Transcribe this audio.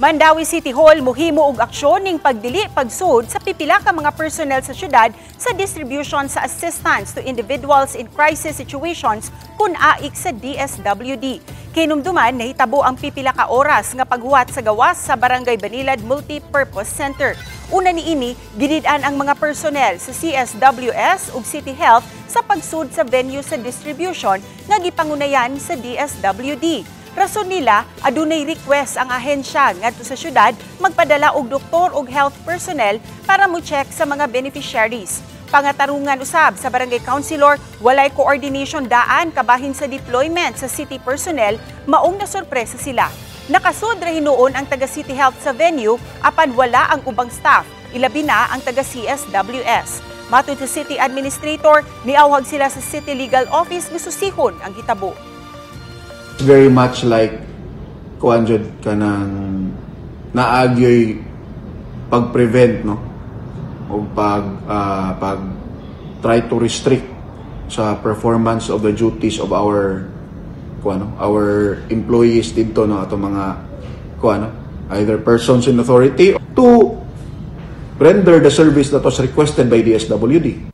Mandaue City Hall muhimo og aksyon ning pagdili pagsud sa pipila ka mga personnel sa syudad sa distribution sa assistance to individuals in crisis situations kun AICS sa DSWD. Kinumduman, nahitabo ang pipila ka oras nga paghuwat sa gawas sa Barangay Banilad Multipurpose Center. Una niini, gidid-an ang mga personnel sa CSWS ug City Health sa pagsud sa venue sa distribution nga gipangunayan sa DSWD. Rason nila, adunay request ang ahensya ngadto sa syudad magpadala og doktor ug health personnel para mo-check sa mga beneficiaries. Pangatarungan usab sa barangay councilor, walay coordination daan kabahin sa deployment sa city personnel, maong nasorpresa sila. Nakasud ra hinuon ang taga City Health sa venue apan wala ang ubang staff, ilabi na ang taga CSWS. Matod sa city administrator, niawhag sila sa City Legal Office nga susihon ang hitabo. Very much like kuan jud, kanang naagyoy pag-prevent, no, o pag try to restrict sa performance of the duties of our kuan, no, our employees didto, no, ato mga kuan, no, either persons in authority to render the service that was requested by DSWD.